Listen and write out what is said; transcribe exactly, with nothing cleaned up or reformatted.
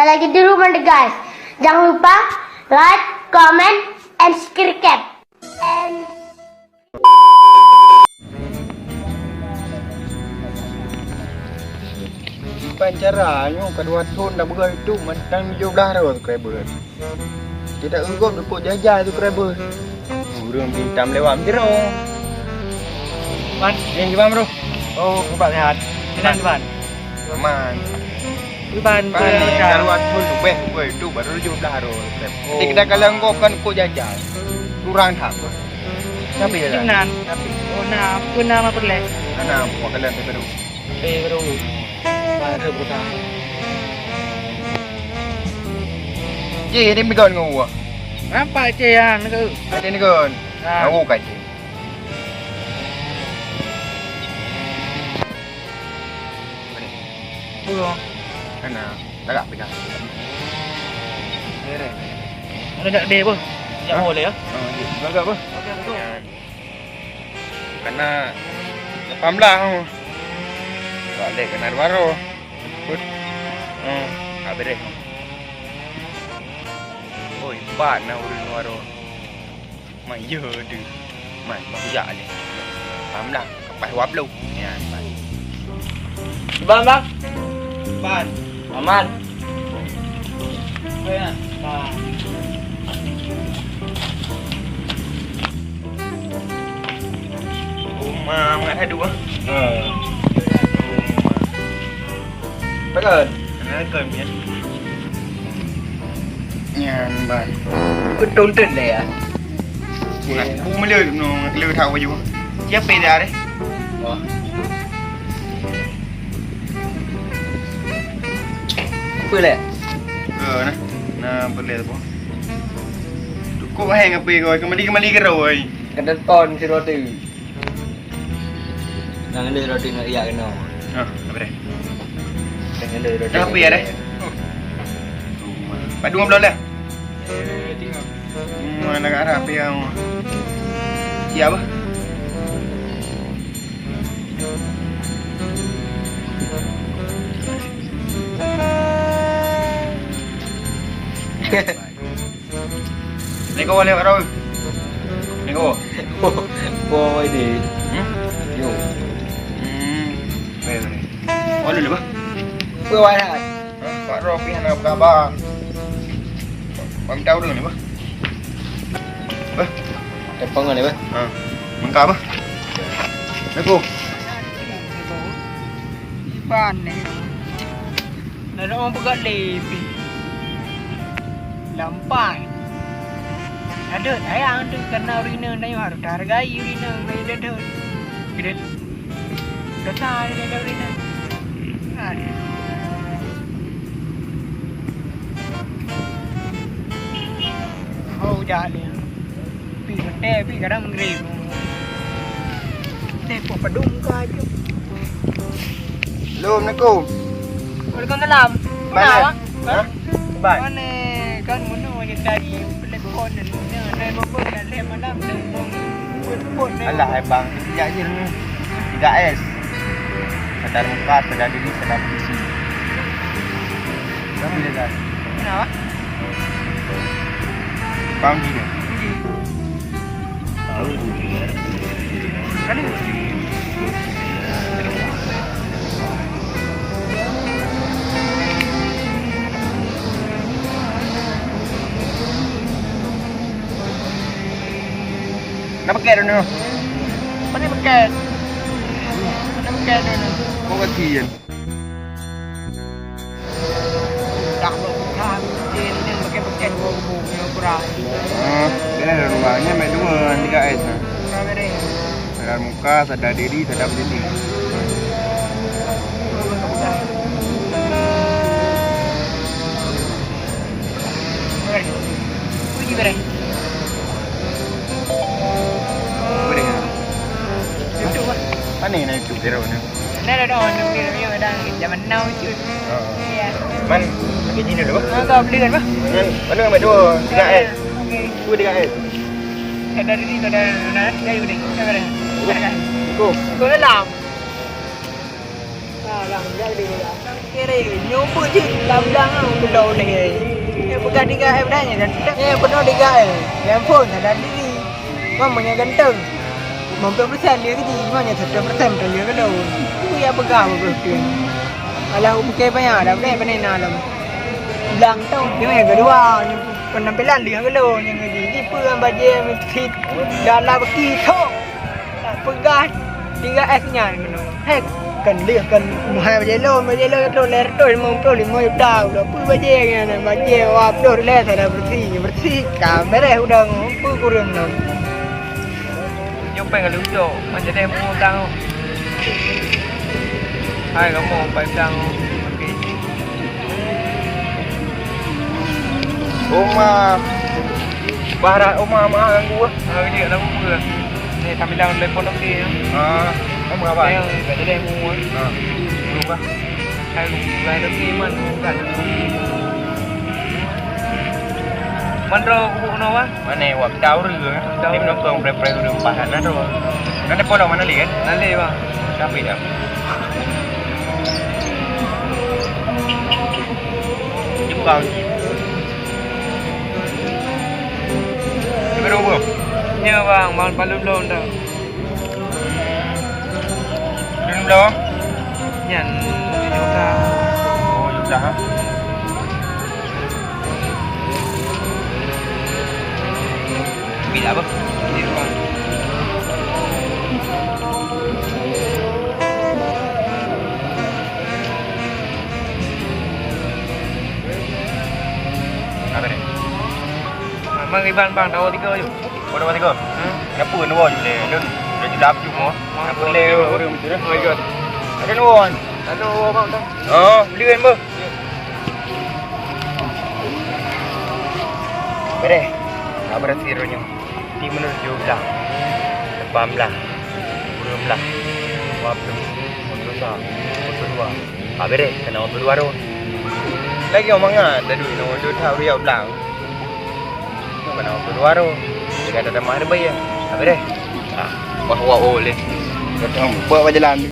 Lagi dulu mana guys. Jangan lupa like, comment, and subscribe. And Bukan cara nyoe, ka dua thon dah beureueh tu mantong tujoh blaih droe subscriber. Tidak eugob dukuk jajah subscriber. Ureueng bintang lewat meusidroe. Man, eh, gimana bro? Oh, kubat sehat. Sinan gimana? Aman. Iban, Pan, karuan pun ubeh, ubeh tu baru tujoh blaih droe. Oh. Jadi kita kalau engkau kan kau jajal. Kurang tak? Tapi ya. Nan, tapi. Oh, nah, apa nama perlek? Mana buat kalian tu baru? Eh, baru. Baru buka. Ji, ini megon ngau. Nampak je yang ke? Ada ni kan? Ha. Ngau kan je. Apa ni? Apa? Kana, lagak pegang. Ada tak deh apa? Ya boleh ya. Oh, ya. Lagak apa? Okey, betul. Kana lapan belas tu. Balik kana dua roh. Put. Oh, tak beres. Oi, empat na urut dua roh. Mai yo tu. Mai, bak kujak ni. Paham lah. Kapai dua puluh. Ya, empat. Bang, bang. Ban. Aman. Apa ya? Bang. Rumah mak ada dua. Ha. Pekan. Pekan ya. Nyan ban. Betul tu lah ya. Aku mele no le thau baju. Siapa dah deh? Wah. Apa le? Eh, nah. Nah, boleh apa? Cukup hai ngapai kau kembali kembali ke rawai. Kena ton si roti. Nang le roti nak riak kena. Ha, apa deh? Nang le roti. Dah apa ya deh? Padu ngobrol dah. Eh, tengok. Hmm, nak arah apa yang? Ya apa? Assalamualaikum warahmatullahi wabarakatuh. Assalamualaikum. Boy deh. Hmm? Yo. Hmm. Baik, baik. Oh, dulu bah. Boy wala. Pak Rofi hana apa khabar? Bang tahu dulu ni bah. Bah. Telepon ni bah. Ha. Mengka bah. Assalamualaikum. Iban ni. Lalu orang pegat lepi. Lampai. Ada sayang tu karena urina na harus hargai urina mai dada. Kita dosa ada urina. Ada. Oh, dah ni. Pi mete pi kadang mengeri. Teh pok padum ka aju. Assalamualaikum. Waalaikumsalam. Mana? Ha? Bai. Mana? Kan mana yang tadi telepon dan mana? Mana bapa dan leh malam telepon. Alah, abang. Sejak je ni. Tiga S. Sadar muka, sadar diri, sadar posisi. Kamu dengar. Kenapa? Paham tidak? Nak pakai dulu. Mana pakai? Mana pakai dulu? Kau kaki je. Tak mau buka, dia ni pakai-pakai dua kubu punya ukuran. Ah, dia ada rumahnya main dua, tiga S lah. Berapa dia? Sadar muka, sadar diri, sadar posisi. Boleh. Boleh. Boleh. Itu lah. Mana yang itu? Zero ni. Nah, dah, dah, dah, dah, dah, dah, zaman now cut. Oh. Ya. Man, pakai jeans dulu, bah. Ah, kau beli kan, bah? Man, mana yang dua? Tiga S. Okey. Dua tiga S. Sadar diri, sadar, sadar, sadar, sadar. Assalamualaikum. Waalaikumsalam. Alah, nyoe pun cit lam blang ah, belom lé. Nyoe peugah tiga M dah nyan, nyoe peunoh tiga M. Yang pun sadar diri. Mam meunyoe ganteng. Lima puluh persen dia ke ji, cuma nyoe seratus persen beutôi dia ke lôn. Peue ya peugah beutôi. Alah, upike banyak dah, bukan pandai na lom. Blang tu, nyoe yang kedua, penampilan dia ke lôn, yang ke ji. Ni peue bajée meusit, dalam beki, thok. Peugah tiga S nyan keunoe. Hei, kan lheueh kan meuhai bajée lôn, bajée lôn trok lhèe reutôh limong ploh limong juta udah. Peue bajée nyan, bajée wah ploh lhèe sada beureusi, beureusi ka mereh udang, peue kureueng nyoe. Nyoe péng ka lheueh ucok, macam deh mu udang. Hai kamoe pai udang. Okey. Oma. Barat oma mah ganggu ah. Ah, dia lagu pun. Ni sambil dalam telepon okey ya. Ah, kamu apa? Yang kat dalam rumah. Ah. Berubah. Saya bukan okey man bukan. Mandro kubu kena apa? Mana awak tahu ke? Tahu. Dia menonton pre-pre udah empat anak tu. Nanti polo mana lagi kan? Nanti bang. Siapa dia? Jepang. Berapa? Ya bang, bang palu belum dah. Belum belum? Nyan, tujuh juta. Oh, juta ha. Bila apa? Di rumah. Apa ni? Memang riban bang, tahu tiga je. Bodoh mati kau. Hmm? Kenapa nuan je leh? Lun dah julap je mo. Kenapa leh orang macam tu? Oh my god. Ada nuan. Lalu abang tu. Oh, beli kan bah. Bereh. Nak berhasil ronya. Di menurut jumlah. Lapan belas. Dua belas. Dua puluh. Dua puluh dua. Ah, bereh. Kena dua puluh dua tu. Lagi orang mangat dah duit nombor tu tak beri belang. Bukan nombor tu baru. Dia kata dah mahal bayar. Habis deh. Ah, wah wah oh leh. Kata buat jalan.